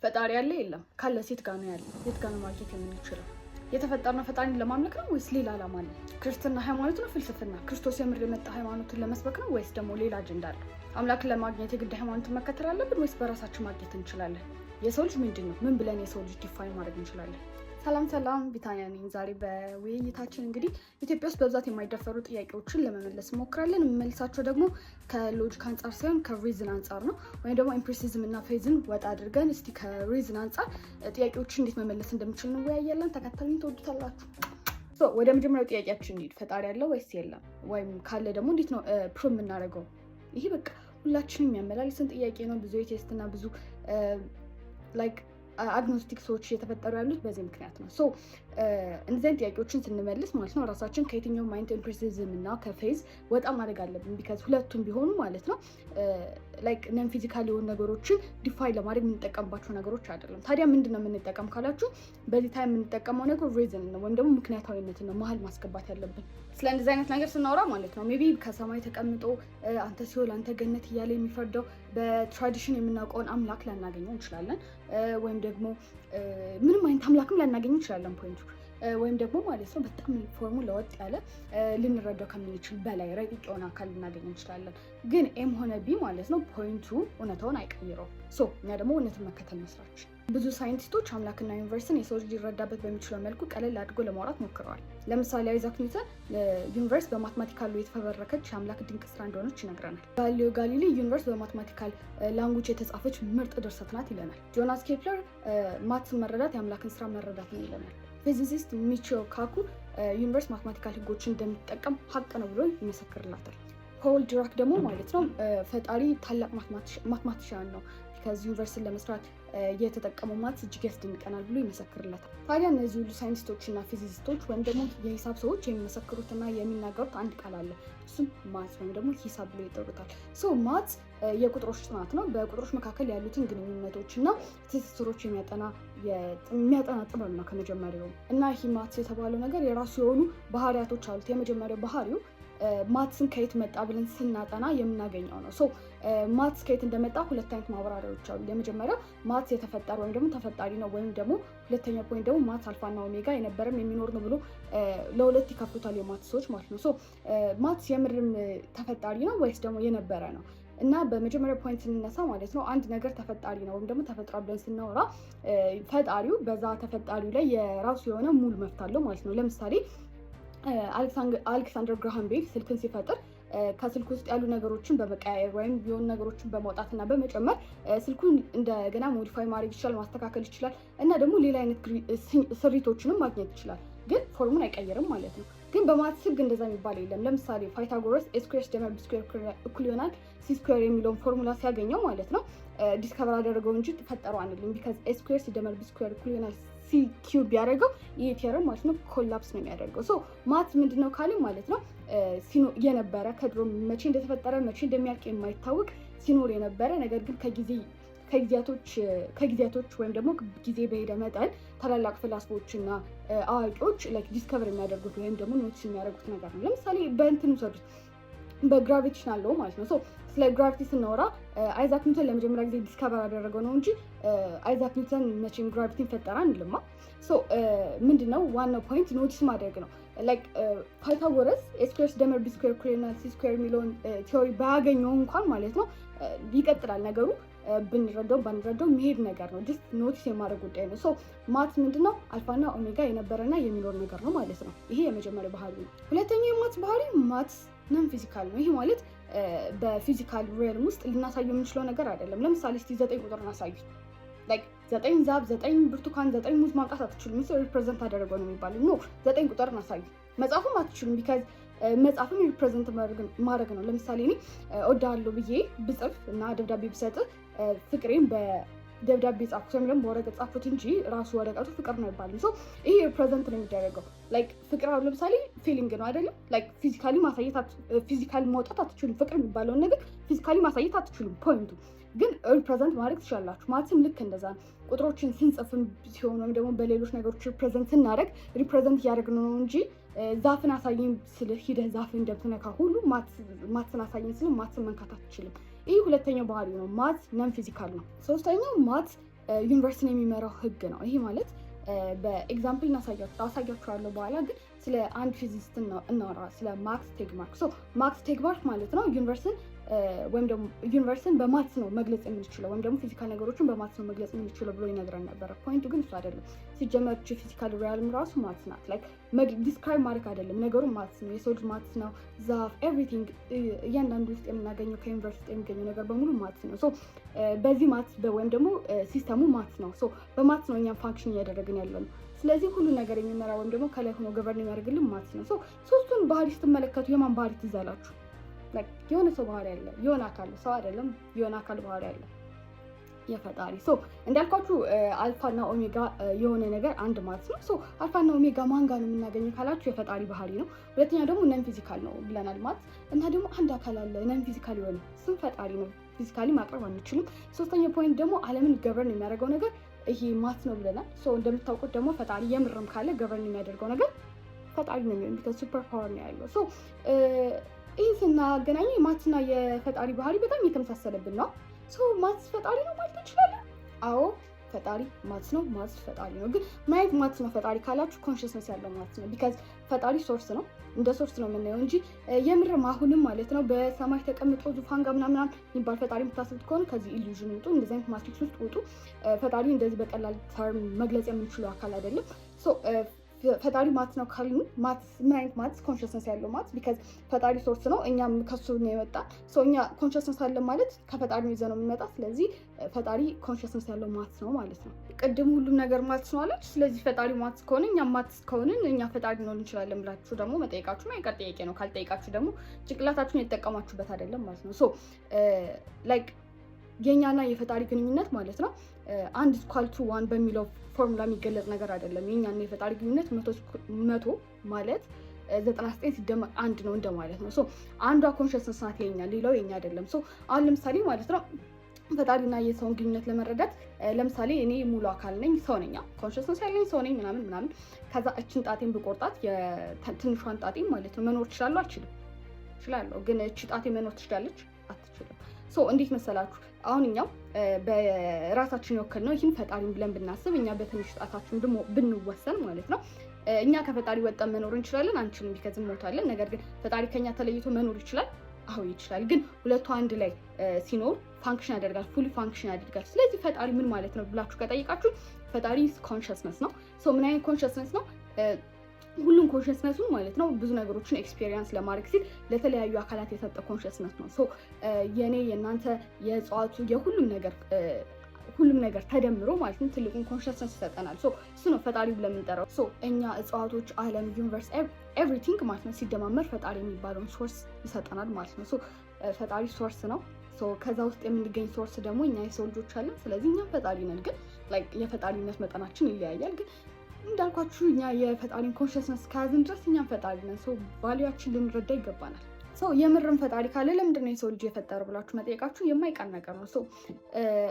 ፈጣሪ ያለ የለም? ካለ የት ጋ ነው ያለ? የት ጋ ነው ማግኘት የምንችለው? የተፈጠርነው ፈጣሪን ለማምለክ ነው ወይስ ሌላ ዓላማ አለ? ክርስትና ሃይማኖት ነው ፍልስፍና? ክርስቶስ የምር የመጣ ሃይማኖትን ለመስበክ ነው ወይስ ደግሞ ሌላ አጀንዳ አለው? አምላክን ለማግኘት የግድ ሃይማኖትን መከተል አለብን ወይስ በራሳችን ማግኘት እንችላለን? የሰው ልጅ ምንድን ነው? ምን ብለን የሰው ልጅ define ማድረግ እንችላለን? ሰላም ሰላም፣ ቢታንያ ነኝ። ዛሬ በውይይታችን እንግዲህ ኢትዮጵያ ውስጥ በብዛት የማይደፈሩ ጥያቄዎችን ለመመለስ እንሞክራለን። የምመልሳቸው ደግሞ ከ logic አንጻር ሳይሆን ከ reason አንጻር ነው። ወይም ደግሞ empiricism እና faith ን ወጣ አድርገን እስቲ ከ reason አንጻር ጥያቄዎችን እንዴት መመለስ እንደምችል እንወያያለን። ተከተሉኝ፣ ትወዱታላችሁ። ወደ መጀመሪያው ጥያቄያችን እንሂድ። ፈጣሪ አለ ወይስ የለም? ወይም ካለ ደግሞ እንዴት ነው prove የምናደርገው? ይሄ በቃ ሁላችንም የሚያመላልስን ጥያቄ ነው። ብዙ atheist እና ብዙ like agnostic ሰዎች እየተፈጠሩ ያሉት በዚህ ምክንያት ነው። So እንደዚህ ጥያቄዎችን ስንመልስ ማለት ነው ራሳችን ከየትኛውም አይነት empiricism እና ከ faith ወጣ ማድረግ አለብን። Because ሁለቱም ቢሆኑ ማለት ነው like non physical የሆኑ ነገሮችን define ለማድረግ የምንጠቀምባቸው ነገሮች አይደለም። ታዲያ ምንድን ነው የምንጠቀም ካላችሁ በዚህ time የምንጠቀመው ነገር reason ነው ወይም ደግሞ ምክንያታዊነትን ነው መሀል ማስገባት ያለብን። ስለ እንደዚህ አይነት ነገር ስናወራ ማለት ነው maybe ከሰማይ ተቀምጦ አንተ ሲኦል አንተ ገነት እያለ የሚፈርደው በ tradition የምናውቀውን አምላክ ላናገኘው እንችላለን። ወይም ደግሞ ምንም አይነት አምላክም ላናገኝ እንችላለን point ኡ ወይም ደግሞ ማለት ነው በጣም form ኡ ለወጥ ያለ ልንረዳው ከምንችል በላይ ረቂቅ የሆነ አካል ልናገኝ እንችላለን። ግን A ም ሆነ B ማለት ነው point ኡ እውነታውን አይቀይረውም። So እኛ ደግሞ እውነትን መከተል መስራች። ብዙ ሳይንቲስቶች አምላክና universe ን የሰው ልጅ ሊረዳበት በሚችለው መልኩ ቀለል አድርጎ ለማውራት ሞክረዋል። ለምሳሌ አይዛክ ኒውተን universe በ mathematical የተፈበረከች የአምላክ ድንቅ ስራ እንደሆነች ይነግረናል። ጋሊሊዮ ጋሊሊ universe በ mathematical language የተጻፈች ምርጥ ድርሰት ናት ይለናል። ጆናስ ኬፕለር maths ን መረዳት የአምላክን ስራ መረዳት ነው ይለናል። Physicist ሚቺዮ ካኩ universe mathematical ህጎችን እንደሚጠቀም ሀቅ ነው ብሎ ይመሰክርላታል። ፖል ዲራክ ደግሞ ማለት ነው ፈጣሪ ታላቅ mathematician ነው፣ ከዚህ universe ን ለመስራት የተጠቀመው maths እጅግ ያስደንቀናል ብሎ ይመሰክርለታል። ታዲያ እነዚህ ሁሉ ሳይንቲስቶች እና physicist ኦች ወይም ደግሞ የሂሳብ ሰዎች የሚመሰክሩትና የሚናገሩት አንድ ቃል አለ። እሱም maths ወይም ደግሞ ሂሳብ ብሎ ይጠሩታል። So maths የቁጥሮች ጥናት ነው። በቁጥሮች መካከል ያሉትን ግንኙነቶች እና ትስስሮች የሚያጠና ጥበብ ነው ከመጀመሪያው። እና ይህ maths የተባለው ነገር የራሱ የሆኑ ባህሪያቶች አሉት። የመጀመሪያው ባህሪው maths ን ከየት መጣ ብለን ስናጠና የምናገኘው ነው። So maths ከየት እንደመጣ ሁለት አይነት ማብራሪያዎች አሉ። የመጀመሪያው maths የተፈጠረ ወይም ደግሞ ተፈጣሪ ነው፣ ወይም ደግሞ ሁለተኛው point ደግሞ maths አልፋና ኦሜጋ የነበረም የሚኖር ነው ብሎ ለሁለት ይከፍሉታል የ maths ሰዎች ማለት ነው። So maths የምርም ተፈጣሪ ነው ወይስ ደግሞ የነበረ ነው? እና በመጀመሪያ point ስንነሳ ማለት ነው አንድ ነገር ተፈጣሪ ነው ወይም ደግሞ ተፈጥሯል ብለን ስናወራ ፈጣሪው በዛ ተፈጣሪው ላይ የራሱ የሆነ ሙሉ መብት አለው ማለት ነው። ለምሳሌ አሌክሳንደር ግራሃም ቤል ስልክን ሲፈጥር ከስልክ ውስጥ ያሉ ነገሮችን በመቀያየር ወይም የሆኑ ነገሮችን በማውጣት እና በመጨመር ስልኩን እንደገና modify ማድረግ ይችላል፣ ማስተካከል ይችላል እና ደግሞ ሌላ አይነት ስሪቶችንም ማግኘት ይችላል። ግን form ኡን አይቀይርም ማለት ነው። ግን በ maths ህግ እንደዛ የሚባል የለም። ለምሳሌ ፓይታጎረስ A square ሲደመር B square እኩል ይሆናል C square የሚለውን ፎርሙላ ሲያገኘው ማለት ነው discover አደረገው እንጂ ፈጠረው አንልም። Because A square ሲደመር B square እኩል ይሆናል C cube ቢያደርገው ይህ theorem ማለት ነው collapse ነው የሚያደርገው። So maths ምንድነው ካልን ማለት ነው የነበረ፣ ከድሮ መቼ እንደተፈጠረ መቼ እንደሚያልቅ የማይታወቅ፣ ሲኖር የነበረ፣ ነገር ግን ከጊዜ ከጊዜያቶች ወይም ደግሞ ጊዜ በሄደ መጠን ታላላቅ ፈላስፎች እና አዋቂዎች discover የሚያደርጉት ወይም ደግሞ notice የሚያደርጉት ነገር ነው። ለምሳሌ በእንትን ውሰዱት፣ በ gravitational law ማለት ነው። ስለ gravity ስናወራ አይዛክ ኒውተን ለመጀመሪያ ጊዜ discover አደረገው ነው እንጂ አይዛክ ኒውተን መቼም gravity ን ፈጠረ አንልማ። ምንድነው ዋናው point? Notice ማድረግ ነው። Like ፓይታጎረስ A square ሲደመር B square እኩል ይሆናል C square የሚለውን theory ባያገኘው እንኳን ማለት ነው ይቀጥላል ነገሩ። ብንረዳው ባንረዳው መሄድ ነገር ነው። Just notice የማድረግ ጉዳይ ነው። So maths ምንድነው? አልፋና ኦሜጋ የነበረና የሚኖር ነገር ነው ማለት ነው። ይሄ የመጀመሪያው ባህሪ ነው። ሁለተኛው የ maths ባህሪ maths non physical ነው። ይህ ማለት በ physical realm ውስጥ ልናሳየው የምንችለው ነገር አይደለም። ለምሳሌ እስቲ 9 ቁጥር እናሳዩ። Like 9 ዛፍ፣ 9 ብርቱካን፣ 9 ሙዝ ማምጣት አትችሉም። So represent አደረገው ነው የሚባለው። No፣ 9 ቁጥር እናሳዩ። መጻፍም አትችሉም። Because መጻፍም represent ማድረግ ነው። ለምሳሌ እኔ እወድሃለሁ ብዬ ብጽፍ እና ደብዳቤ ብሰጥ ፍቅሬን በደብዳቤ ጻፍኩት ወይም ደግሞ በወረቀት ጻፍኩት እንጂ ራሱ ወረቀቱ ፍቅር ነው አይባልም። So ይሄ represent ነው የሚደረገው። Like ፍቅር አሁን ለምሳሌ feeling ነው አይደለም? Like physically ማሳየት፣ physically ማውጣት አትችሉም። ፍቅር የሚባለውን ነገር physically ማሳየት አትችሉም። Point ኡ ግን represent ማድረግ ትችላላችሁ። Maths ም ልክ እንደዛ ነው። ቁጥሮችን ስንጽፍም ሲሆን ወይም ደግሞ በሌሎች ነገሮች represent ስናደርግ represent እያደረግን ነው እንጂ ዛፍን አሳየኝ ስልህ ሂደህ ዛፍን እንደምትነካ ሁሉ maths ን አሳየኝ ስልህ maths ን መንካት አትችልም። ይህ ሁለተኛው ባህሪ ነው። Maths non physical ነው። ሶስተኛው maths Universe ን የሚመራው ህግ ነው። ይሄ ማለት በ example አሳያችኋለሁ በኋላ፣ ግን ስለ አንድ physicist እናወራ፣ ስለ ማክስ ቴግማርክ። So ማክስ ቴግማርክ ማለት ነው universe ን ወይም ደግሞ universe ን በ maths ነው መግለጽ የምንችለው ወይም ደግሞ physical ነገሮችን በ maths ነው መግለጽ የምንችለው ብሎ ይነግረን ነበረ። Point ኡ ግን እሱ አይደለም። ሲጀመር physical realm ራሱ maths ናት። Like describe ማድረግ አይደለም፣ ነገሩ maths ነው። የሰው ልጅ maths ነው። ዛፍ፣ everything፣ እያንዳንዱ ውስጥ የምናገኘው፣ ከ universe ውስጥ የሚገኘው ነገር በሙሉ maths ነው። So በዚህ maths ወይም ደግሞ system ኡ maths ነው። So በ maths ነው እኛም function እያደረግን ያለ ነው። ስለዚህ ሁሉ ነገር የሚመራ ወይም ደግሞ ከላይ ሆኖ govern የሚያደርግልን maths ነው። So ሶስቱን ባህሪ ስትመለከቱ የማን ባህሪ ትዝ አላችሁ? የሆነ ሰው ባህሪ አለ፣ የሆነ አካል፣ ሰው አይደለም፣ የሆነ አካል ባህሪ አለ፣ የፈጣሪ። So እንዳልኳችሁ አልፋና ኦሜጋ የሆነ ነገር አንድ ማለት ነው። So አልፋና ኦሜጋ ማን ጋር ነው የምናገኘው ካላችሁ የፈጣሪ ባህሪ ነው። ሁለተኛ ደግሞ non physical ነው ብለናል ማለት፣ እና ደግሞ አንድ አካል አለ non physical የሆነ፣ እሱም ፈጣሪ ነው። Physically ማቅረብ አንችልም። ሶስተኛ point ደግሞ ዓለምን govern የሚያደርገው ነገር ይሄ maths ነው ብለናል። So እንደምታውቁት ደግሞ ፈጣሪ የምርም ካለ govern የሚያደርገው ነገር ፈጣሪ ነው የሚሆን፣ because super power ነው ያለው። So ይህን ስናገናኘው የ maths ና የፈጣሪ ባህሪ በጣም እየተመሳሰለብን ነው። So maths ፈጣሪ ነው ማለት እንችላለን። አዎ፣ ፈጣሪ maths ነው፣ maths ፈጣሪ ነው። ግን ምን አይነት maths ነው ፈጣሪ ካላችሁ consciousness ያለው maths ነው። Because ፈጣሪ source ነው፣ እንደ source ነው የምናየው እንጂ የምርም አሁንም ማለት ነው በሰማይ ተቀምጦ ዙፋን ጋር ምናምን የሚባል ፈጣሪ የምታስቡት ከሆነ ከዚህ illusion ውጡ፣ እንደዚህ አይነት matrix ውስጥ ውጡ። ፈጣሪ እንደዚህ በቀላል term መግለጽ የምንችለው አካል አይደለም። ፈጣሪ maths ነው ካልን maths ምን አይነት maths? Consciousness ያለው maths፣ because ፈጣሪ source ነው፣ እኛም ከሱ ነው የወጣ። እኛ consciousness አለን ማለት ከፈጣሪ ነው ይዘነው የምንመጣ። ስለዚህ ፈጣሪ consciousness ያለው maths ነው ማለት ነው። ቅድም ሁሉም ነገር maths ነው አለች። ስለዚህ ፈጣሪ maths ከሆነ፣ እኛም maths ከሆንን እኛ ፈጣሪ ልንሆን እንችላለን ብላችሁ ደግሞ መጠየቃችሁ ማይቀር ጥያቄ ነው። ካልጠየቃችሁ ደግሞ ጭንቅላታችሁን የተጠቀማችሁበት አይደለም ማለት ነው። So like የእኛና የፈጣሪ ግንኙነት ማለት ነው አንድ equal to one በሚለው ፎርሙላ የሚገለጽ ነገር አይደለም። የእኛና የፈጣሪ ግንኙነት 100 ማለት 99 ሲደመር አንድ ነው እንደማለት ነው። So አንዷ consciousness ናት የኛ፣ ሌላው የኛ አይደለም። So አሁን ለምሳሌ ማለት ነው ፈጣሪና የሰውን ግንኙነት ለመረዳት፣ ለምሳሌ እኔ ሙሉ አካል ነኝ፣ ሰው ነኝ፣ consciousness ያለኝ ሰው ነኝ ምናምን ምናምን። ከዛ እችን ጣቴን ብቆርጣት፣ ትንሿን ጣቴን ማለት ነው፣ መኖር እችላለሁ አልችልም? እችላለሁ። ግን እቺ ጣቴ መኖር ትችላለች? አትችልም። So እንዴት መሰላችሁ? አሁን እኛው በራሳችን የወከል ነው ይህን ፈጣሪን ብለን ብናስብ፣ እኛ በትንሽ ጣታችን ብንወሰን ማለት ነው እኛ ከፈጣሪ ወጠን መኖር እንችላለን? አንችልም። Because እንሞታለን። ነገር ግን ፈጣሪ ከኛ ተለይቶ መኖር ይችላል? አዎ ይችላል። ግን ሁለቱ አንድ ላይ ሲኖር function ያደርጋል፣ fully function ያደርጋል። ስለዚህ ፈጣሪ ምን ማለት ነው ብላችሁ ከጠየቃችሁ ፈጣሪ consciousness ነው። So ምን አይነት consciousness ነው? ሁሉም consciousness ኡን ማለት ነው ብዙ ነገሮችን experience ለማድረግ ሲል ለተለያዩ አካላት የሰጠ consciousness ነው። So የኔ፣ የእናንተ፣ የእጽዋቱ፣ የሁሉም ነገር፣ ሁሉም ነገር ተደምሮ ማለት ነው ትልቁን consciousness ይሰጠናል። So እሱ ነው ፈጣሪ ብለን የምንጠራው። So እኛ፣ እጽዋቶች፣ ዓለም፣ universe፣ everything ማለት ነው ሲደማመር ፈጣሪ የሚባለውን source ይሰጠናል ማለት ነው። So ፈጣሪ source ነው። ከዛ ውስጥ የምንገኝ source ደግሞ እኛ የሰው ልጆች አለን። ስለዚህ እኛም ፈጣሪ ነን። ግን የፈጣሪነት መጠናችን ይለያያል። ግን እንዳልኳችሁ እኛ የፈጣሪን consciousness ከያዝን ድረስ እኛም ፈጣሪ ነን። So value ኣችን ልንረዳ ይገባናል። So የምርም ፈጣሪ ካለ ለምንድን ነው የሰው ልጅ የፈጠረ ብላችሁ መጠየቃችሁ የማይቀር ነገር ነው። So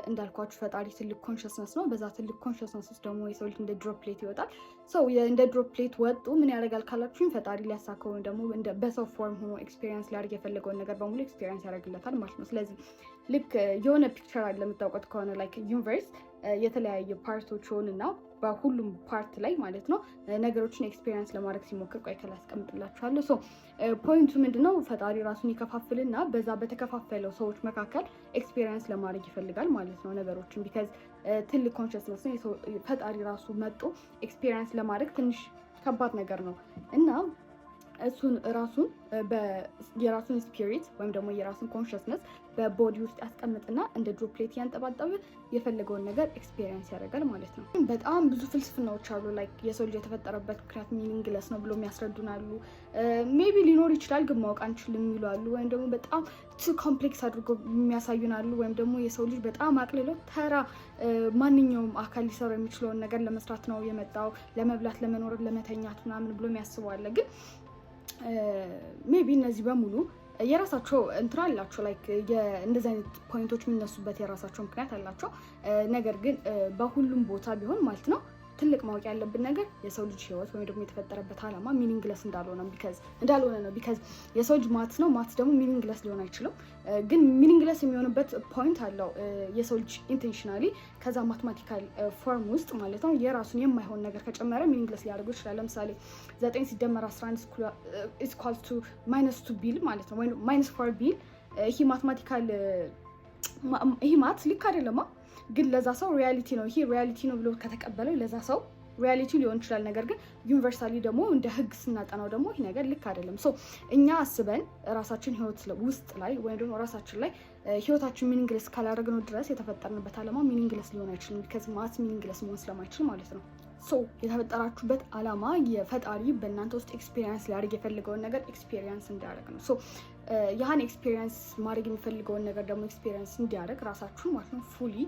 እንዳልኳችሁ ፈጣሪ ትልቅ consciousness ነው። በዛ ትልቅ consciousness ውስጥ ደግሞ የሰው ልጅ እንደ droplet ይወጣል። So እንደ droplet ወጡ ምን ያደርጋል ካላችሁኝ ፈጣሪ ሊያሳካው ወይም ደግሞ በሰው form ሆኖ experience ሊያደርግ የፈለገውን ነገር በሙሉ experience ያደርግለታል ማለት ነው። ስለዚህ ልክ የሆነ picture አለ የምታውቁት ከሆነ፣ like universe የተለያየ part ኦች ሆንና በሁሉም part ላይ ማለት ነው ነገሮችን experience ለማድረግ ሲሞክር፣ ቆይ ከላይ አስቀምጥላችኋለሁ። So point ኡ ምንድነው? ፈጣሪ ራሱን ይከፋፍልና በዛ በተከፋፈለው ሰዎች መካከል experience ለማድረግ ይፈልጋል ማለት ነው ነገሮችን፣ because ትልቅ consciousness ነው። ፈጣሪ ራሱ መጦ experience ለማድረግ ትንሽ ከባድ ነገር ነው እና እሱን ራሱን የራሱን spirit ወይም ደግሞ የራሱን consciousness በ body ውስጥ ያስቀምጥና እንደ droplet ያንጠባጠበ የፈለገውን ነገር experience ያደርጋል ማለት ነው። በጣም ብዙ ፍልስፍናዎች አሉ። Like የሰው ልጅ የተፈጠረበት ምክንያት meaningless ነው ብሎ የሚያስረዱን አሉ። Maybe ሊኖር ይችላል ግን ማወቅ አንችልም የሚሉ አሉ። ወይም ደግሞ በጣም too complex አድርጎ የሚያሳዩን አሉ። ወይም ደግሞ የሰው ልጅ በጣም አቅልለው ተራ ማንኛውም አካል ሊሰራው የሚችለውን ነገር ለመስራት ነው የመጣው፣ ለመብላት፣ ለመኖር፣ ለመተኛት ምናምን ብሎ የሚያስቡ አለ። ግን maybe እነዚህ በሙሉ የራሳቸው እንትን አላቸው። Like እንደዚህ አይነት point ኦች የሚነሱበት የራሳቸው ምክንያት አላቸው። ነገር ግን በሁሉም ቦታ ቢሆን ማለት ነው ትልቅ ማወቅ ያለብን ነገር የሰው ልጅ ህይወት ወይም ደግሞ የተፈጠረበት ዓላማ meaningless እንዳልሆነ ነው። Because የሰው ልጅ maths ነው። Maths ደግሞ meaningless ሊሆን አይችልም። ግን meaningless የሚሆንበት point አለው። የሰው ልጅ intentionally ከዛ mathematical form ውስጥ ማለት ነው የራሱን የማይሆን ነገር ከጨመረ meaningless ሊያደርገው ይችላል። ለምሳሌ 9 ሲደመር 11 equal to -2 ቢል ማለት ነው ወይም -4 ቢል ይሄ mathematical ይሄ math ልክ አይደለማ፣ ግን ለዛ ሰው reality ነው። ይሄ reality ነው ብሎ ከተቀበለው ለዛ ሰው reality ሊሆን ይችላል። ነገር ግን universally ደግሞ እንደ ህግ ስናጠናው ደግሞ ይህ ነገር ልክ አይደለም። So እኛ አስበን ራሳችን ህይወት ውስጥ ላይ ወይም ደግሞ ራሳችን ላይ ህይወታችን meaningless ካላደረግነው ድረስ የተፈጠርንበት ዓላማ meaningless ሊሆን አይችልም። Because math meaningless መሆን ስለማይችል ማለት ነው። So የተፈጠራችሁበት ዓላማ የፈጣሪ በእናንተ ውስጥ experience ሊያደርግ የፈለገውን ነገር experience እንዲያደርግ ነው። So ያንን experience ማድረግ የሚፈልገውን ነገር ደግሞ experience እንዲያደርግ ራሳችሁን ማለት ነው fully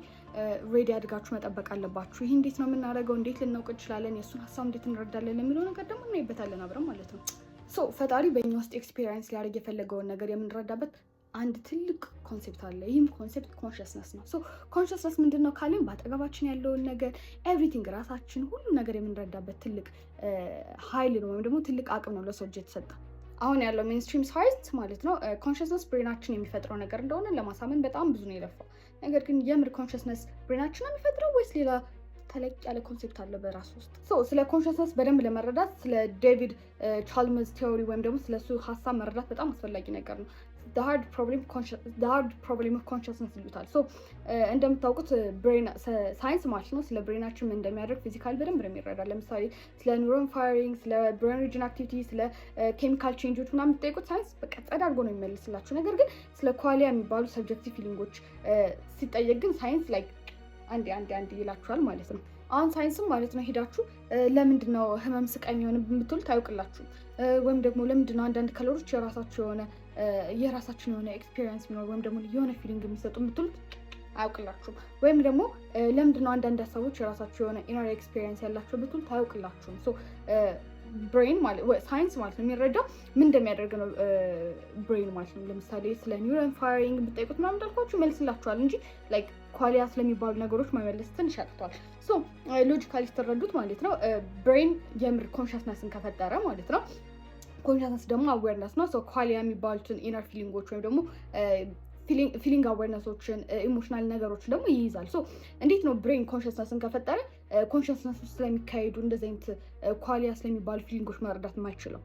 ready አድርጋችሁ መጠበቅ አለባችሁ። ይህ እንዴት ነው የምናደርገው? እንዴት ልናውቅ እንችላለን? የእሱን ሀሳብ እንዴት እንረዳለን? የሚለው ነገር ደግሞ እናይበታለን አብረን ማለት ነው። So ፈጣሪ በእኛ ውስጥ experience ሊያደርግ የፈለገውን ነገር የምንረዳበት አንድ ትልቅ concept አለ። ይህም concept consciousness ነው። So consciousness ምንድን ነው ካልን በአጠገባችን ያለውን ነገር everything፣ ራሳችን፣ ሁሉ ነገር የምንረዳበት ትልቅ ኃይል ነው ወይም ደግሞ ትልቅ አቅም ነው ለሰው ልጅ የተሰጠ። አሁን ያለው mainstream science ማለት ነው consciousness brain ኣችን የሚፈጥረው ነገር እንደሆነ ለማሳመን በጣም ብዙ ነው የለፋው። ነገር ግን የምር consciousness brain ኣችን ነው የሚፈጥረው ወይስ ሌላ ተለቅ ያለ concept አለ በራሱ ውስጥ? ስለ consciousness በደንብ ለመረዳት ስለ David Chalmers theory ወይም ደግሞ ስለሱ ሀሳብ መረዳት በጣም አስፈላጊ ነገር ነው። Hard problem of consciousness ይሉታል። እንደምታውቁት ሳይንስ ማለት ነው ስለ brain ኣችን ምን እንደሚያደርግ physically በደንብ ነው የሚረዳ። ለምሳሌ ስለ neuron firing፣ ስለ brain region activity፣ ስለ chemical change ኦች ምናምን የምትጠይቁት ሳይንስ በቃ ጸዳ አድርጎ ነው የሚመልስላችሁ። ነገር ግን ስለ qualia የሚባሉ subjective feeling ኦች ሲጠየቅ ግን ሳይንስ like አንዴ አንዴ አንዴ ይላችኋል ማለት ነው። አሁን ሳይንስም ማለት ነው ሄዳችሁ ለምንድን ነው ህመም ስቃይ የሚሆንብን ብትሉት አያውቅላችሁም። ወይም ደግሞ ለምንድን ነው አንዳንድ color ኦች የራሳቸው የሆነ የራሳችን የሆነ experience የሚኖር ወይም ደግሞ የሆነ feeling የሚሰጡ ብትሉት አያውቅላችሁም። ወይም ደግሞ ለምንድን ነው አንዳንድ ሀሳቦች የራሳቸው የሆነ inner experience ያላቸው ብትሉት አያውቅላችሁም። Brain ሳይንስ ማለት ነው የሚረዳው ምን እንደሚያደርግ ነው brain ማለት ነው። ለምሳሌ ስለ neuron firing ብጠይቁት ምናምን እንዳልኳችሁ ይመልስላችኋል እንጂ like qualia ስለሚባሉ ነገሮች መመለስ ትንሽ ያቅተዋል። So logically ስትረዱት ማለት ነው brain የምር consciousness ን ከፈጠረ ማለት ነው፣ consciousness ደግሞ awareness ነው። Qualia የሚባሉትን inner feeling ኦች ወይም ደግሞ feeling awareness ኦችን፣ emotional ነገሮችን ደግሞ ይይዛል። So እንዴት ነው brain consciousness ን ከፈጠረ consciousness ውስጥ ስለሚካሄዱ እንደዚህ አይነት qualia ስለሚባሉ feeling ኦች መረዳት የማይችለው?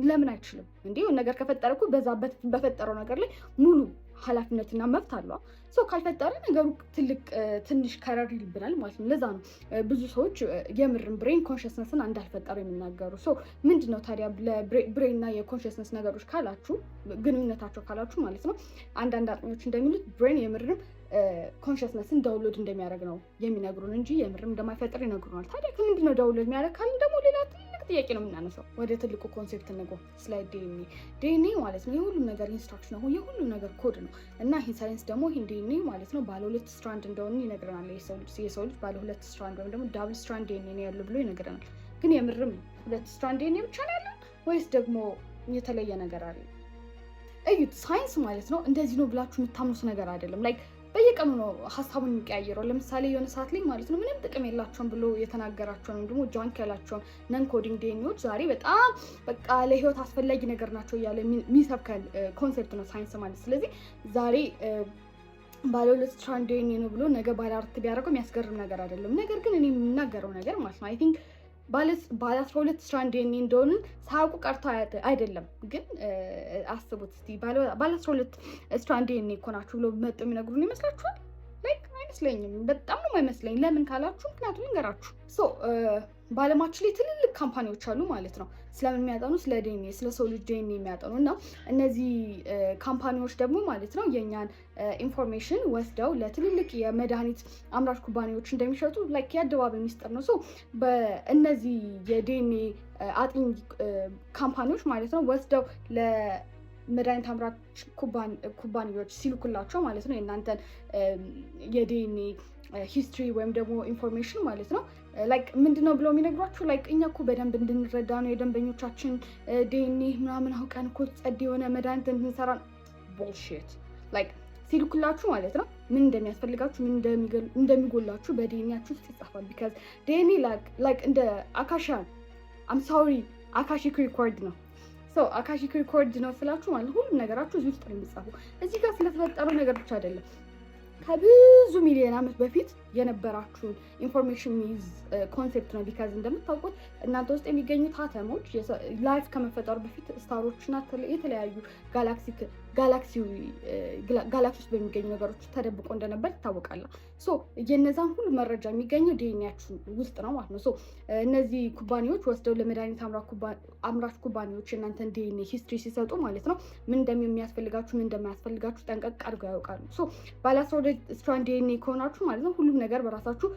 ለምን አይችልም? እንዲህ ነገር ከፈጠረ እኮ በዛ በፈጠረው ነገር ላይ ሙሉ ኃላፊነትና መብት አለዋ። So ካልፈጠረ ነገሩ ትልቅ ትንሽ ከረር ይልብናል ማለት ነው። ለዛ ነው ብዙ ሰዎች የምርም brain consciousness ን እንዳልፈጠረ የሚናገሩ። So ምንድን ነው ታዲያ brain እና የ consciousness ነገሮች ካላችሁ፣ ግንኙነታቸው ካላችሁ ማለት ነው፣ አንዳንድ አጥኚዎች እንደሚሉት brain የምርም consciousness ን download እንደሚያደርግ ነው የሚነግሩን እንጂ የምርም እንደማይፈጥር ይነግሩናል። ታዲያ ከምንድን ነው download የሚያደርግ ካልን ደግሞ ሌላ ትልቅ ጥያቄ ነው የምናነሳው። ወደ ትልቁ concept እንግባ፣ ስለ ዲኤንኤ። ዲኤንኤ ማለት ነው የሁሉም ነገር instruction ነው፣ የሁሉም ነገር ኮድ ነው። እና ይህ ሳይንስ ደግሞ ይህን ዲኤንኤ ማለት ነው ባለ ሁለት strand እንደሆነ ይነግረናል። የሰው ልጅ ባለ ሁለት strand ወይም ደግሞ double strand ዲኤንኤ ነው ያለው ብሎ ይነግረናል። ግን የምርም ሁለት strand ዲኤንኤ ብቻ ነው ያለን ወይስ ደግሞ የተለየ ነገር አለ? እዩት፣ ሳይንስ ማለት ነው እንደዚህ ነው ብላችሁ የምታምኑት ነገር አይደለም። Like በየቀኑ ነው ሀሳቡን የሚቀያየረው። ለምሳሌ የሆነ ሰዓት ላይ ማለት ነው ምንም ጥቅም የላቸውም ብሎ የተናገራቸውን ወይም ደግሞ junk ያላቸውን non coding ዲኤንኤዎች ዛሬ በጣም በቃ ለህይወት አስፈላጊ ነገር ናቸው እያለ የሚሰብከን concept ነው ሳይንስ ማለት። ስለዚህ ዛሬ ባለ ሁለት strand ዲኤንኤ ነው ብሎ ነገ ባለ አራት ቢያደርገው የሚያስገርም ነገር አይደለም። ነገር ግን እኔ የምናገረው ነገር ማለት ነው I think ባለ 12 strand ዲኤንኤ እንደሆንን ሳያውቁ ቀርቶ አይደለም። ግን አስቡት እስኪ፣ ባለ 12 strand ዲኤንኤ እኮ ናችሁ ብሎ መጡ የሚነግሩን ይመስላችኋል? Like አይመስለኝም። በጣም ነው አይመስለኝ። ለምን ካላችሁ ምክንያቱም ልንገራችሁ። So በአለማችን ላይ ትልልቅ company ዎች አሉ ማለት ነው ስለምን የሚያጠኑ፣ ስለ ዲኤንኤ፣ ስለ ሰው ልጅ ዲኤንኤ የሚያጠኑ። እና እነዚህ company ዎች ደግሞ ማለት ነው የእኛን information ወስደው ለትልልቅ የመድኃኒት አምራች ኩባንያዎች እንደሚሸጡ like የአደባባይ ሚስጥር ነው። So በእነዚህ የዲኤንኤ አጥኚ company ዎች ማለት ነው ወስደው ለመድኃኒት አምራች ኩባንያዎች ሲልኩላቸው ማለት ነው የእናንተን የዲኤንኤ history ወይም ደግሞ information ማለት ነው፣ like ምንድነው ብለው የሚነግሯችሁ? Like እኛ እኮ በደንብ እንድንረዳ ነው፣ የደንበኞቻችን ዲኤንኤ ምናምን አውቀን እኮ ጸድ የሆነ መድኃኒት እንድንሰራ። Bullshit። Like ሲልኩላችሁ ማለት ነው ምን እንደሚያስፈልጋችሁ፣ ምን እንደሚጎላችሁ በዲኤንኤያችሁ ውስጥ ይጻፋል። Because DNA like እንደ Akasha, I'm sorry, Akashic record ነው። So Akashic record ነው ስላችሁ ማለት ሁሉም ነገራችሁ እዚህ ውስጥ ነው የሚጻፈው። እዚህ ጋር ስለተፈጠረው ነገር ብቻ አይደለም፣ ከብዙ ሚሊዮን ዓመት በፊት የነበራችሁን information የሚይዝ concept ነው። Because እንደምታውቁት እናንተ ውስጥ የሚገኙት አተሞች life ከመፈጠሩ በፊት star ኦች እና የተለያዩ ጋላክሲ ውስጥ በሚገኙ ነገሮች ተደብቆ እንደነበር ይታወቃል። So የነዛን ሁሉ መረጃ የሚገኘው ዲኤንኤያችሁ ውስጥ ነው ማለት ነው። So እነዚህ ኩባንያዎች ወስደው ለመድኃኒት አምራች ኩባንያዎች የእናንተን DNA history ሲሰጡ ማለት ነው ምን እንደሚያስፈልጋችሁ፣ ምን እንደማያስፈልጋችሁ ጠንቀቅ አድርገው ያውቃሉ። So ባለ 12 strand DNA ከሆናችሁ ማለት ነው ሁሉም ነገር በራሳችሁ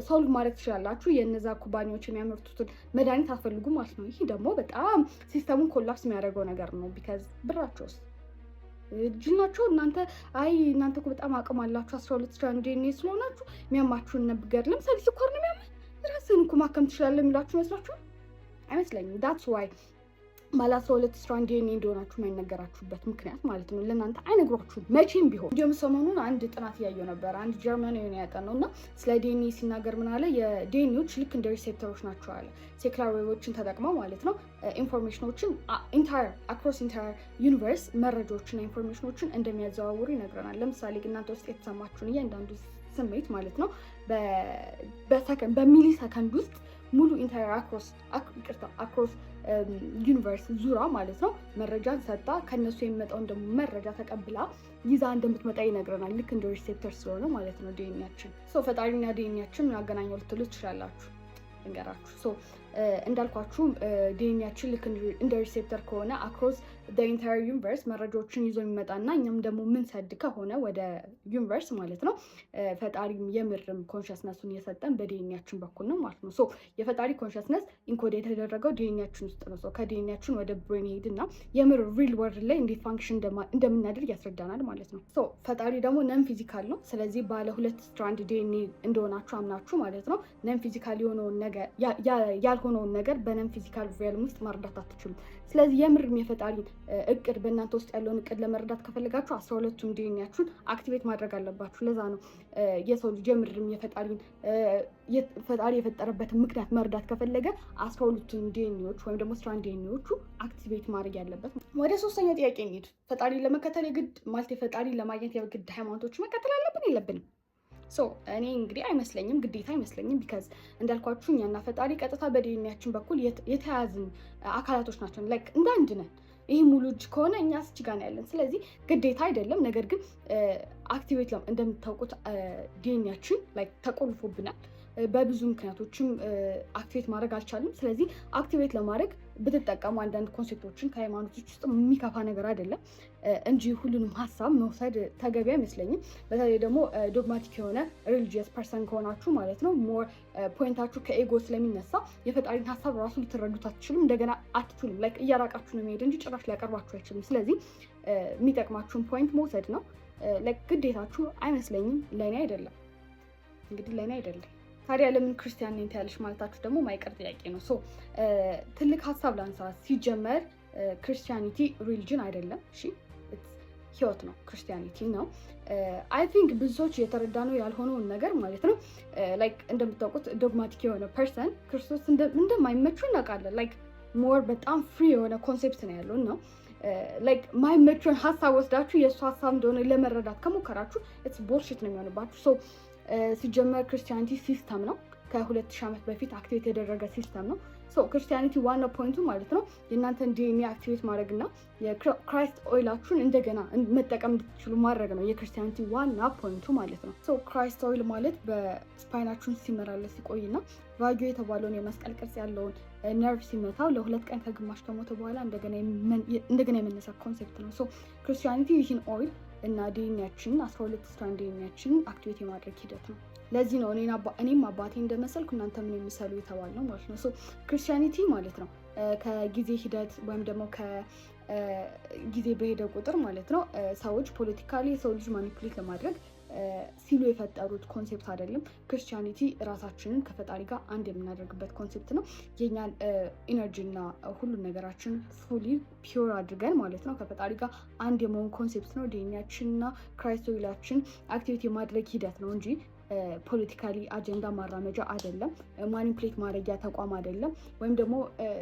solve ማድረግ ትችላላችሁ። የእነዛ ኩባንያዎች የሚያመርቱትን መድኃኒት አትፈልጉም ማለት ነው። ይህ ደግሞ በጣም system ኡን collapse የሚያደርገው ነገር ነው። Because ብራቸውስ ጅል ናቸው። እናንተ አይ እናንተ እኮ በጣም አቅም አላችሁ፣ 12 strand DNA ስለሆናችሁ የሚያማችሁን ነገር፣ ለምሳሌ ስኳር ነው የሚያምህ፣ ራስህን እኮ ማከም ትችላለህ የሚላችሁ ይመስላችኋል? አይመስለኝም። That's why ባለ 12 strand DNA እንደሆናችሁ የማይነገራችሁበት ምክንያት ማለት ነው። ለእናንተ አይነግሯችሁም መቼም ቢሆን። እንዲሁም ሰሞኑን አንድ ጥናት እያየሁ ነበር። አንድ ጀርመን የሆነ ያጠናው እና ስለ ዲኤንኤ ሲናገር ምን አለ? የዲኤንኤዎች ልክ እንደ receptor ኦች ናቸው አለ። Secular wave ኦችን ተጠቅመው ማለት ነው information ኦችን entire across entire universe መረጃዎችና information ኦችን እንደሚያዘዋውሩ ይነግረናል። ለምሳሌ እናንተ ውስጥ የተሰማችሁን እያንዳንዱ ስሜት ማለት ነው በሚሊ ሰከንድ ውስጥ ሙሉ entire across፣ ይቅርታ፣ across universe ዙራ ማለት ነው መረጃን ሰጣ ከነሱ የሚመጣውን ደግሞ መረጃ ተቀብላ ይዛ እንደምትመጣ ይነግረናል። ልክ እንደ receptor ስለሆነ ማለት ነው ዲኤንኤያችን። So ፈጣሪና ዲኤንኤያችን ምን አገናኘው ልትሉ ትችላላችሁ። ልንገራችሁ። So እንዳልኳችሁ ዲኤንኤያችን ልክ እንደ receptor ከሆነ across entire universe መረጃዎችን ይዞ የሚመጣና እኛም ደግሞ ምንሰድ ከሆነ ወደ universe ማለት ነው ፈጣሪም የምርም consciousness ኡን የሰጠን በዲኤንኤያችን በኩል ነው ማለት ነው። So የፈጣሪ consciousness encode የተደረገው ዲኤንኤያችን ውስጥ ነው። So ከ ዲኤንኤያችን ወደ brain ሄድና የምር real world ላይ እንዴት function እንደምናደርግ ያስረዳናል ማለት ነው። So ፈጣሪ ደግሞ non physical ነው። ስለዚህ ባለ ሁለት strand DNA እንደሆናችሁ አምናችሁ ማለት ነው non physical የሆነውን ነገር ያልሆነውን ነገር በ non physical realm ውስጥ መረዳት አትችሉም። ስለዚህ የምርም የፈጣሪ እቅድ፣ በእናንተ ውስጥ ያለውን እቅድ ለመረዳት ከፈለጋችሁ 12ቱም ዲኤንኤያችሁን activate ማድረግ አለባችሁ። ለዛ ነው የሰው ልጅ የምርም የፈጣሪን ፈጣሪ የፈጠረበትን ምክንያት መረዳት ከፈለገ 12ቱን ዲኤንኤዎች ወይም ደግሞ strand DNA ዎቹ activate ማድረግ ያለበት። ወደ ሶስተኛው ጥያቄ እንሂድ። ፈጣሪ ለመከተል የግድ ማለት የፈጣሪ ለማግኘት የግድ ሃይማኖቶች መከተል አለብን የለብንም? So እኔ እንግዲህ አይመስለኝም፣ ግዴታ አይመስለኝም። Because እንዳልኳችሁ እኛና ፈጣሪ ቀጥታ በዲኤንኤያችን በኩል የተያዝን አካላቶች ናቸው። Like እንደ አንድ ነን። ይህ ሙሉ እጅ ከሆነ እኛ ስች ጋር ነው ያለን። ስለዚህ ግዴታ አይደለም። ነገር ግን activate እንደምታውቁት ዲኤንኤያችን like ተቆልፎብናል። በብዙ ምክንያቶችም activate ማድረግ አልቻልም። ስለዚህ activate ለማድረግ ብትጠቀሙ አንዳንድ concept ኦችን ከሃይማኖቶች ውስጥ የሚከፋ ነገር አይደለም እንጂ ሁሉንም ሀሳብ መውሰድ ተገቢ አይመስለኝም። በተለይ ደግሞ dogmatic የሆነ religious person ከሆናችሁ ማለት ነው more point ኣችሁ ከ ego ስለሚነሳ የፈጣሪን ሀሳብ ራሱ ልትረዱት አትችሉም። እንደገና አትችሉም። Like እያራቃችሁ ነው የሚሄድ እንጂ ጭራሽ ሊያቀርባችሁ አይችልም። ስለዚህ የሚጠቅማችሁን point መውሰድ ነው። Like ግዴታችሁ አይመስለኝም። ለእኔ አይደለም፣ እንግዲህ ለእኔ አይደለም። ታዲያ ለምን ክርስቲያን ነኝ ትያለሽ ማለታችሁ ደግሞ ማይቀር ጥያቄ ነው። So ትልቅ ሀሳብ ላንሳ። ሲጀመር Christianity religion አይደለም። እሺ፣ ህይወት ነው፣ Christianity ነው። I think ብዙ ሰዎች እየተረዳ ነው ያልሆነውን ነገር ማለት ነው። Like እንደምታውቁት dogmatic የሆነ person ክርስቶስ እንደማይመቹ እናውቃለን። Like more በጣም free የሆነ concept ነው ያለው ነው። Like ማይመቸውን ሀሳብ ወስዳችሁ የእሱ ሀሳብ እንደሆነ ለመረዳት ከሞከራችሁ it's bullshit ነው የሚሆንባችሁ። So ሲጀመር Christianity system ነው። ከ2000 ዓመት በፊት activate የተደረገ system ነው። So Christianity ዋናው point ኡ ማለት ነው የእናንተን DNA activate ማድረግ እና የ Christ oil ኣችሁን እንደገና መጠቀም እንድትችሉ ማድረግ ነው የ Christianity ዋና point ኡ ማለት ነው። So Christ oil ማለት በ spine ኣችሁን ሲመላለስ ሲቆይና ራጊዮ የተባለውን የመስቀል ቅርጽ ያለውን ነርቭ ሲመታው ለ2 ቀን ከግማሽ ከሞተ በኋላ እንደገና የመነሳት concept ነው። So Christianity ይህን oil እና ዲኤንኤያችንን፣ 12 strand ዲኤንኤያችንን activate የማድረግ ሂደት ነው። ለዚህ ነው እኔም አባቴ እንደመሰልኩ እናንተ ምን የሚሰሉ የተባልነው ማለት ነው። So Christianity ማለት ነው ከጊዜ ሂደት ወይም ደግሞ ከጊዜ በሄደ ቁጥር ማለት ነው ሰዎች politically የሰው ልጅ manipulate ለማድረግ ሲሉ የፈጠሩት concept አይደለም። Christianity ራሳችንን ከፈጣሪ ጋር አንድ የምናደርግበት concept ነው። የኛን energy እና ሁሉን ነገራችን fully pure አድርገን ማለት ነው ከፈጣሪ ጋር አንድ የመሆን concept ነው። ዲኤንኤያችን እና Christ oil ኣችን activate የማድረግ ሂደት ነው እንጂ politically አጀንዳ ማራመጃ አይደለም። Manipulate ማድረጊያ ተቋም አይደለም። ወይም ደግሞ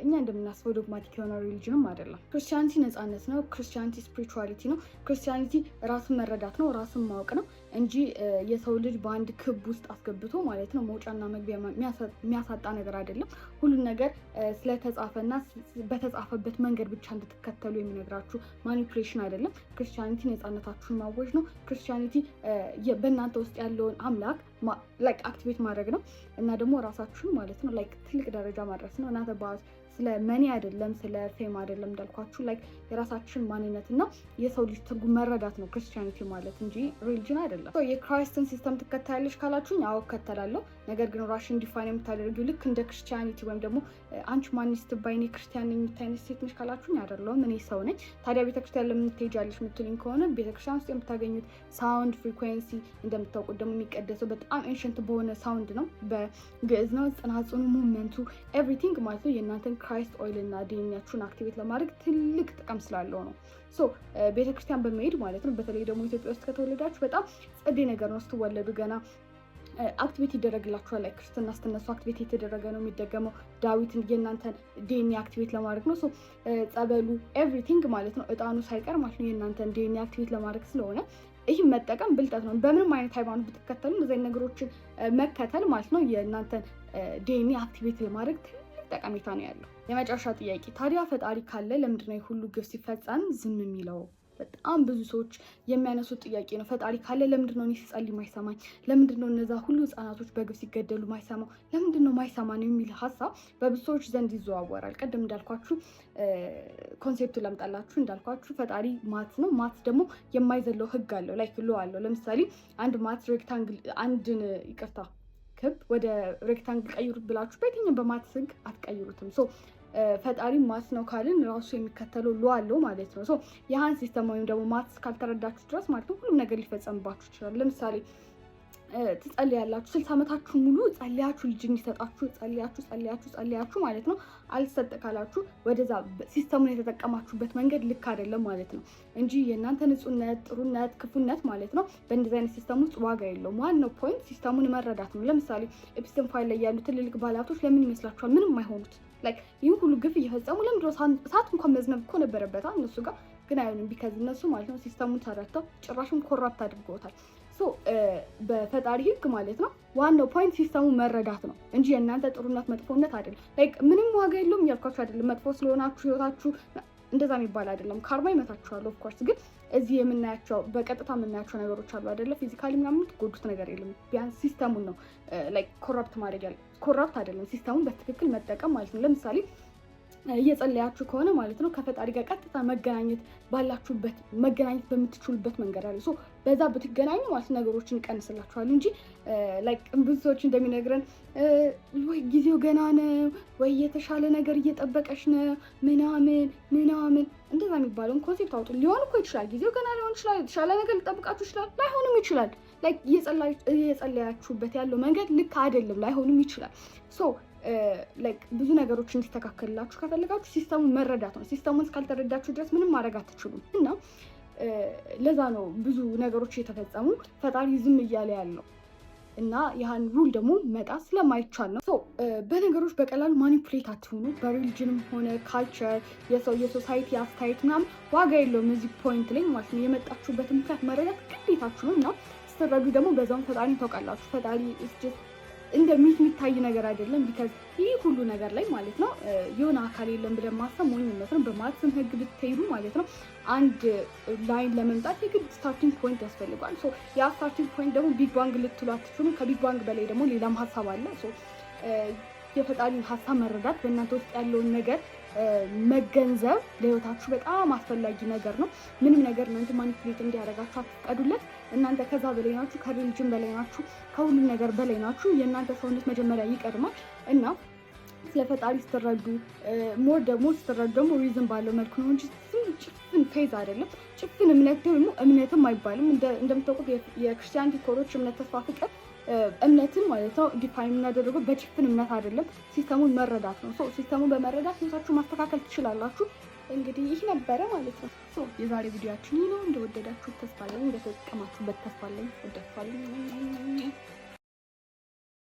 እኛ እንደምናስበው dogmatic የሆነ religion ም አይደለም። Christianity ነፃነት ነው። Christianity spirituality ነው። Christianity ራስን መረዳት ነው፣ ራስን ማወቅ ነው እንጂ የሰው ልጅ በአንድ ክብ ውስጥ አስገብቶ ማለት ነው መውጫና መግቢያ የሚያሳጣ ነገር አይደለም። ሁሉን ነገር ስለተጻፈና በተጻፈበት መንገድ ብቻ እንድትከተሉ የሚነግራችሁ manipulation አይደለም። Christianity ነፃነታችሁን ማወጅ ነው። Christianity በእናንተ ውስጥ ያለውን አምላክ like activate ማድረግ ነው እና ደግሞ ራሳችሁን ማለት ነው like ትልቅ ደረጃ ማድረስ ነው። እና ስለ money አይደለም፣ ስለ fame አይደለም። እንዳልኳችሁ like የራሳችን ማንነት እና የሰው ልጅ ትርጉም መረዳት ነው Christianity ማለት እንጂ religion አይደለም። የ Christ ን system ትከተያለሽ ካላችሁኝ አዎ እከተላለሁ። ነገር ግን ራስሽን define የምታደርጊው ልክ እንደ Christianity ወይም ደግሞ አንቺ ማንሽ ስትባይ እኔ ክርስቲያን ነኝ የምታይ ሴት ነሽ ካላችሁኝ አይደለሁም፣ እኔ ሰው ነኝ። ታዲያ ቤተክርስቲያን ለምን ትሄጃለሽ የምትሉኝ ከሆነ ቤተክርስቲያን ውስጥ የምታገኙት sound frequency እንደምታውቁት ደግሞ የሚቀደሰው በጣም ancient በሆነ sound ነው፣ በግዕዝ ነው። ጽናጽኑ፣ movement ኡ፣ everything ማለት ነው የእናንተን Christ oil እና ዲኤንኤያችሁን activate ለማድረግ ትልቅ ጥቅም ስላለው ነው። So ቤተክርስቲያን በመሄድ ማለት ነው፣ በተለይ ደግሞ ኢትዮጵያ ውስጥ ከተወለዳችሁ በጣም ጸዴ ነገር ነው። ስትወለዱ ገና activate ይደረግላችኋል። Like ክርስትና ስትነሱ activate የተደረገ ነው የሚደገመው። ዳዊትን የእናንተን DNA activate ለማድረግ ነው። ጸበሉ everything ማለት ነው፣ እጣኑ ሳይቀር ማለት ነው የእናንተን DNA activate ለማድረግ ስለሆነ ይህም መጠቀም ብልጠት ነው። በምንም አይነት ሃይማኖት ብትከተሉ እንደዚህ ነገሮችን መከተል ማለት ነው የእናንተን DNA activate ለማድረግ ትልቅ ጠቀሜታ ነው ያለው። የመጨረሻ ጥያቄ፣ ታዲያ ፈጣሪ ካለ ለምንድነው የሁሉ ግፍ ሲፈጸም ዝም የሚለው? በጣም ብዙ ሰዎች የሚያነሱት ጥያቄ ነው። ፈጣሪ ካለ ለምንድን ነው እኔ ስጸልይ ማይሰማኝ? ለምንድን ነው እነዛ ሁሉ ህጻናቶች በግፍ ሲገደሉ ማይሰማው? ለምንድን ነው ማይሰማ ነው የሚል ሀሳብ በብዙ ሰዎች ዘንድ ይዘዋወራል። ቅድም እንዳልኳችሁ concept ኡ ላምጣላችሁ። እንዳልኳችሁ ፈጣሪ math ነው። Math ደግሞ የማይዘለው ህግ አለው፣ like law አለው። ለምሳሌ አንድ math rectangle አንድን፣ ይቅርታ፣ ክብ ወደ rectangle ቀይሩት ብላችሁ በየትኛውም በ math ህግ አትቀይሩትም። So ፈጣሪ math ነው ካልን ራሱ የሚከተለው law አለው ማለት ነው። So ያንን system ወይም ደግሞ maths ካልተረዳችሁ ድረስ ማለት ነው ሁሉም ነገር ሊፈጸምባችሁ ይችላል። ለምሳሌ ትጸልያላችሁ፣ 60 ዓመታችሁ ሙሉ ጸልያችሁ ልጅ እንዲሰጣችሁ ጸልያችሁ ጸልያችሁ ጸልያችሁ ማለት ነው፣ አልሰጥ ካላችሁ ወደዛ system ኡን የተጠቀማችሁበት መንገድ ልክ አይደለም ማለት ነው እንጂ የእናንተ ንጹህነት፣ ጥሩነት፣ ክፉነት ማለት ነው በእንደዚህ አይነት system ውስጥ ዋጋ የለውም። ዋናው point system ኡን መረዳት ነው። ለምሳሌ Epstein file ላይ ያሉ ትልልቅ ባለሀብቶች ለምን ይመስላችኋል ምንም አይሆኑት? Like ይህን ሁሉ ግፍ እየፈጸሙ ለምንድነው? እሳት እንኳን መዝነብ እኮ ነበረበታ እነሱ ጋር፣ ግን አይሆንም። Because እነሱ ማለት ነው system ኡን ተረድተው ጭራሽም corrupt አድርገውታል። So በፈጣሪ ህግ ማለት ነው ዋናው point system ኡ መረዳት ነው እንጂ የእናንተ ጥሩነት መጥፎነት አይደለም። Like ምንም ዋጋ የለውም እያልኳችሁ አይደለም። መጥፎ ስለሆናችሁ ህይወታችሁ እንደዛ የሚባል አይደለም። Karma ይመታችኋል of course፣ ግን እዚህ የምናያቸው በቀጥታ የምናያቸው ነገሮች አሉ አይደለ? Physically ምናምን የምትጎዱት ነገር የለም። ቢያንስ system ኡን ነው like corrupt ማድረግ ያለ፣ corrupt አይደለም፣ system ኡን በትክክል መጠቀም ማለት ነው። ለምሳሌ እየጸለያችሁ ከሆነ ማለት ነው ከፈጣሪ ጋር ቀጥታ መገናኘት ባላችሁበት መገናኘት በምትችሉበት መንገድ አለ። So በዛ ብትገናኙ ማለት ነገሮችን ይቀንስላችኋል እንጂ like ብዙ ሰዎች እንደሚነግረን ወይ ጊዜው ገና ነው ወይ የተሻለ ነገር እየጠበቀሽ ነው ምናምን ምናምን እንደዛ የሚባለውን concept አውጡ። ሊሆን እኮ ይችላል፣ ጊዜው ገና ሊሆን ይችላል፣ የተሻለ ነገር ሊጠብቃችሁ ይችላል፣ ላይሆንም ይችላል። Like እየጸለያችሁበት ያለው መንገድ ልክ አይደለም፣ ላይሆንም ይችላል። So like ብዙ ነገሮች እንዲስተካከልላችሁ ከፈለጋችሁ system ኡን መረዳት ነው። System ኡን እስካልተረዳችሁ ድረስ ምንም ማድረግ አትችሉም። እና ለዛ ነው ብዙ ነገሮች እየተፈጸሙ ፈጣሪ ዝም እያለ ያለው እና ያንን rule ደግሞ መጣስ ስለማይቻል ነው። በነገሮች በቀላሉ manipulate አትሆኑ። በ religion ም ሆነ culture፣ የሰው የ society አስተያየት ምናምን ዋጋ የለውም እዚህ point ላይ ማለት ነው። የመጣችሁበትን ምክንያት መረዳት ግዴታችሁ ነው እና ስትረዱ ደግሞ በዛውም ፈጣሪን ታውቃላችሁ። ፈጣሪ እንደ myth የሚታይ ነገር አይደለም። Because ይህ ሁሉ ነገር ላይ ማለት ነው የሆነ አካል የለም ብለን ማሰብ ሞኝነት ነው። በ maths ም ህግ ብትሄዱ ማለት ነው አንድ line ለመምጣት የግድ starting point ያስፈልጓል። So ያ starting point ደግሞ Big Bang ልትሉ አትችሉም። ከ Big Bang በላይ ደግሞ ሌላም ሀሳብ አለ። So የፈጣሪን ሀሳብ መረዳት፣ በእናንተ ውስጥ ያለውን ነገር መገንዘብ ለህይወታችሁ በጣም አስፈላጊ ነገር ነው። ምንም ነገር እናንተ manipulate እንዲያደርጋችሁ አትፍቀዱለት። እናንተ ከዛ በላይ ናችሁ፣ ከ religion በላይ ናችሁ፣ ከሁሉም ነገር በላይ ናችሁ። የእናንተ ሰውነት መጀመሪያ ይቀድማል እና ስለ ፈጣሪ ስትረዱ more ደግሞ ስትረዱ ደግሞ reason ባለው መልኩ ነው እንጂ ዝም ጭፍን faith አይደለም። ጭፍን እምነት ደግሞ እምነትም አይባልም። እንደምታውቁት የ Christianity core ኦች እምነት፣ ተስፋ፣ ፍቅር እምነትን ማለት ነው define የምናደርገው በጭፍን እምነት አይደለም። System ኡን መረዳት ነው። System ኡን በመረዳት ህይወታችሁ ማስተካከል ትችላላችሁ። እንግዲህ ይህ ነበረ ማለት ነው። So የዛሬ ቪዲዮአችን ይህ ነው። እንደወደዳችሁ ተስፋ አለኝ፣ እንደተጠቀማችሁበት ተስፋ አለኝ። ወዳችኋለሁ።